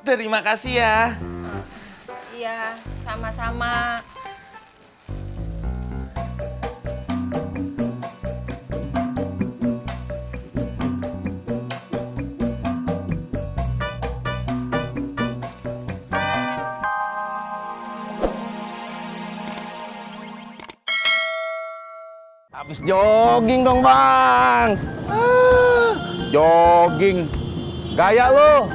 Terima kasih ya. Iya, sama-sama. Habis jogging dong, Bang. Jogging. Gaya lo.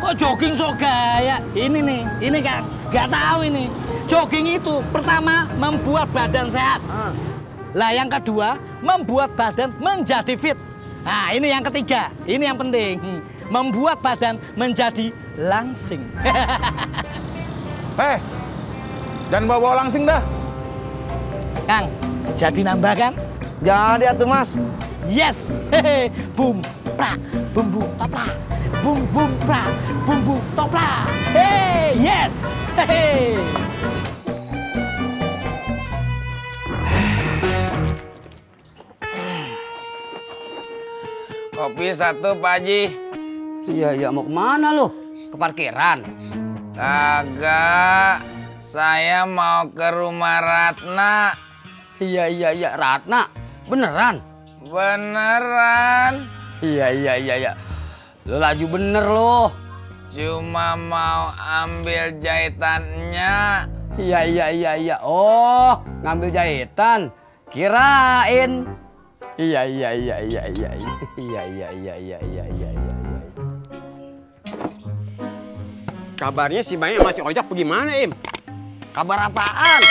Kok jogging sok gaya? Ini nih, ini gak tahu ini. Jogging itu pertama membuat badan sehat. Lah yang kedua, membuat badan menjadi fit. Nah, ini yang ketiga. Ini yang penting. Membuat badan menjadi langsing. Jangan bawa langsing dah. Kang, jadi nambah kan? Jadi atuh, Mas. Yes. Hehe. Bum, prak, bumbu, toprak. Bum, bum, prak, bumbu, toprak. Hey, yes. Hehe. Kopi satu, Pak Haji. Iya, mau kemana lu? Ke parkiran? Kagak. Saya mau ke rumah Ratna. Iya, Ratna. Beneran? Beneran. Iya. Lu laju bener lu. Cuma mau ambil jahitannya. Iya. Oh, ngambil jahitan. Kirain. Iya. Kabarnya si Bayi sama si Ojak bagaimana, Im? Kabar apaan?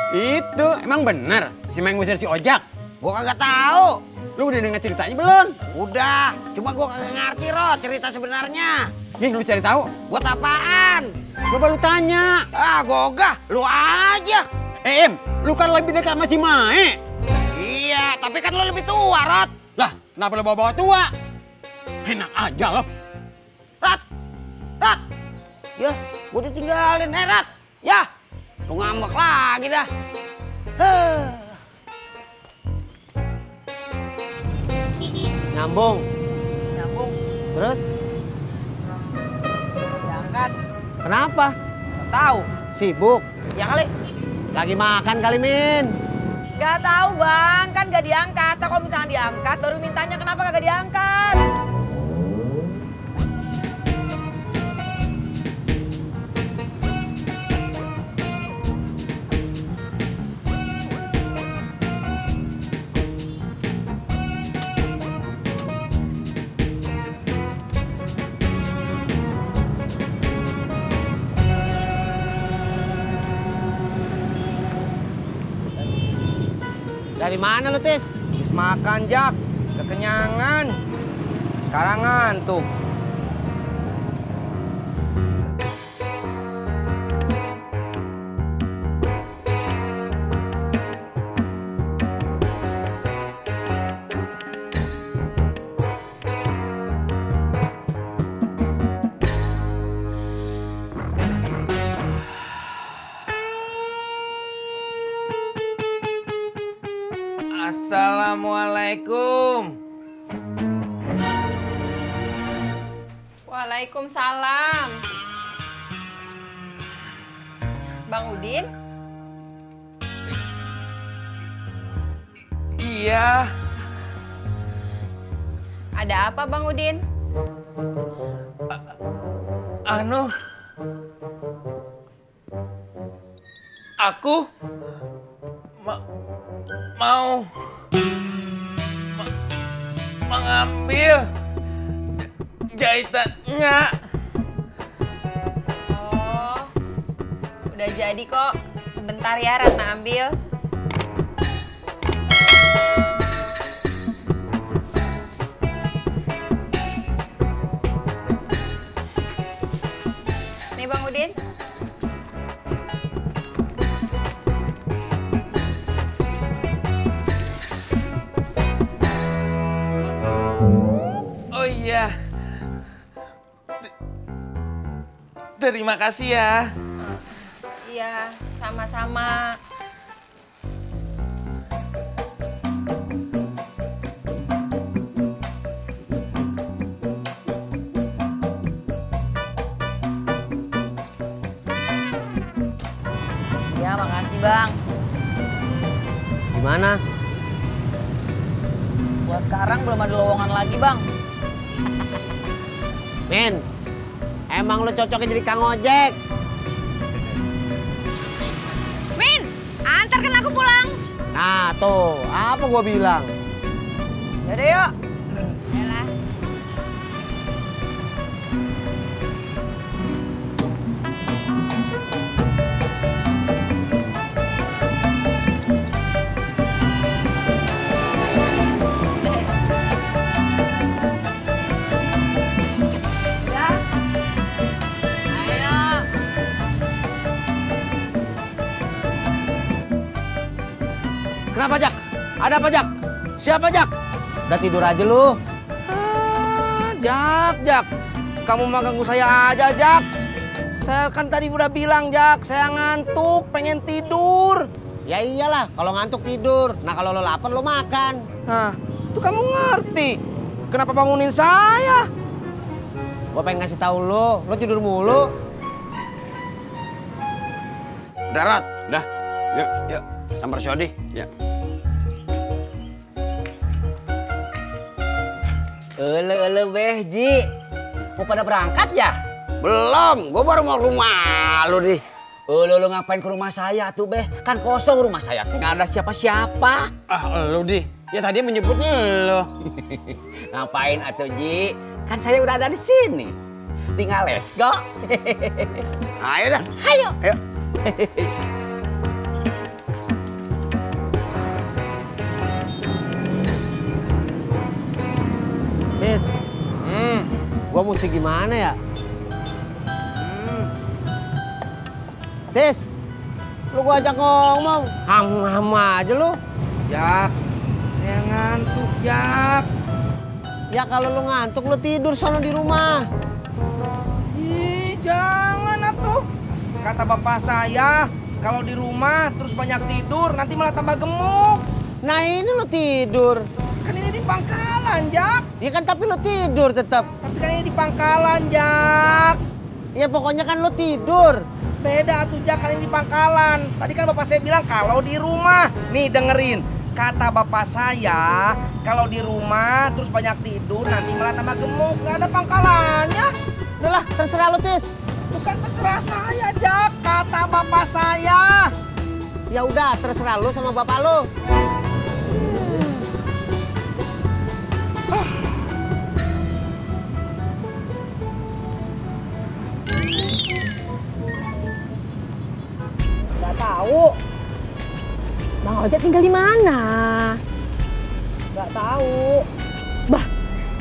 Itu emang bener si Mai ngusir si Ojak? Gua kagak tahu. Lu udah denger ceritanya belum? Udah, cuma gua kagak ngerti, Rod, cerita sebenarnya. Nih, lu cari tahu. Buat apaan? Coba lu tanya. Ah, gogah, lu aja. Im, lu kan lebih dekat sama si Mai. Iya, tapi kan lu lebih tua, Rod. Lah, kenapa lu bawa-bawa tua? Enak aja lo. Rod. Ya, gua ditinggalin, Rod. Ya, lu ngambek lagi dah. Nyambung. Terus? Diangkat. Kenapa? Tahu? Sibuk. Ya kali. Lagi makan kali, Min. Gak tahu, Bang. Kan gak diangkat. Kalau misalnya diangkat, baru mintanya kenapa kagak diangkat. Dari mana lu, Tis? Habis makan, Jak. Kekenyangan. Sekarang ngantuk. Assalamualaikum. Waalaikumsalam. Bang Udin? Iya. Ada apa, Bang Udin? Aku mau mengambil jahitannya. Oh, udah jadi kok. Sebentar ya, Ratna ambil. Nih, Bang Udin. Oh iya. Terima kasih ya. Iya, sama-sama. Bang. Gimana? Buat sekarang belum ada lowongan lagi, Bang. Min, emang lu cocoknya jadi kang ojek? Min, antarkan aku pulang. Nah tuh, apa gua bilang? Yaudah yuk. Yalah. Kenapa, Jak? Ada apa, Jak? Siapa, Jak? Udah tidur aja lu. Jak. Kamu mah ganggu saya aja, Jak. Saya kan tadi udah bilang, Jak, saya ngantuk, pengen tidur. Ya iyalah, kalau ngantuk tidur. Nah kalau lo lapar lo makan. Hah, itu kamu ngerti. Kenapa bangunin saya? Gua pengen ngasih tahu lo tidur mulu. Udah, Rod. Udah. Yuk. Sambar si Odi. Ya. Ele Beh Ji, mau pada berangkat ya? Belum, gue baru mau ke rumah lu nih. Lo ngapain ke rumah saya tuh Beh? Kan kosong rumah saya tuh, nggak ada siapa-siapa. Lu di. Ya tadi menyebut lu. Ngapain atuh Ji? Kan saya udah ada di sini. Tinggal let's go. Ayo dah. Ayo. Tis, gua mesti gimana ya? Tis, lu gua ajak ngomong, ham aja lu. Jak, saya ngantuk, Jak. Ya kalau lu ngantuk lu tidur sono di rumah. Ih, jangan atuh. Kata bapak saya, kalau di rumah terus banyak tidur, nanti malah tambah gemuk. Nah ini lu tidur. Kan ini di pangkalan, Jak. Ya kan tapi lu tidur tetap. Tapi kan ini di pangkalan, Jak. Ya pokoknya kan lu tidur. Beda tuh, Jak, kan ini di pangkalan. Tadi kan bapak saya bilang kalau di rumah. Nih dengerin. Kata bapak saya, kalau di rumah terus banyak tidur, nanti malah tambah gemuk. Nggak ada pangkalannya. Udah lah, terserah lu Tis. Bukan terserah saya, Jak. Kata bapak saya. Ya udah, terserah lu sama bapak lu. Nggak tahu. Bang Ojek tinggal di mana? Nggak tahu. Bah,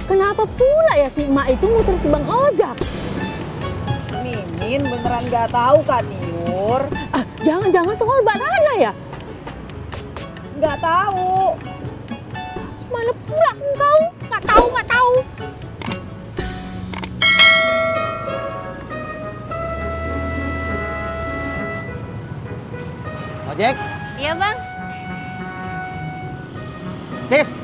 kenapa pula ya si emak itu ngusir si Bang Ojek? Mimin beneran nggak tahu Kak Tiur. Ah, jangan-jangan soal Mbak Nana ya? Nggak tahu. Mana pula engkau? Nggak tahu. Ojek, Iya Bang. Tis,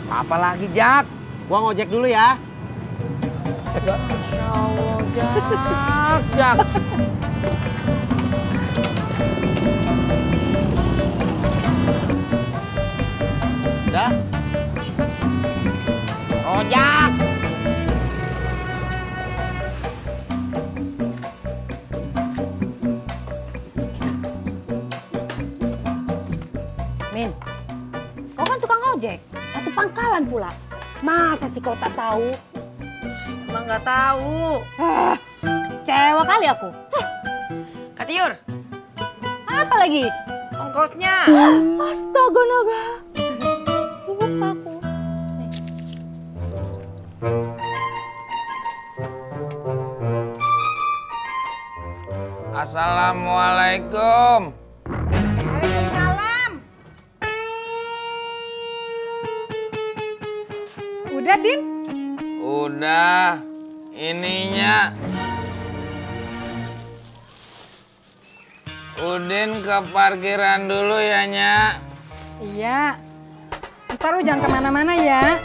Apa lagi, Jak? gua ngojek dulu ya. Masya Allah, Jak. Udah? Ojak. Min, kau kan tukang ojek, satu pangkalan pula. Masa sih kau tak tahu? Emang nggak tahu. Kecewa kali aku. Kak Tiur, Apa lagi? ongkosnya. Astaga naga. Lupa aku. Assalamualaikum. Waalaikumsalam. Udah, Din? Udah, ininya. Udin ke parkiran dulu ya, Nya. Iya. Ntar lu jangan kemana-mana ya.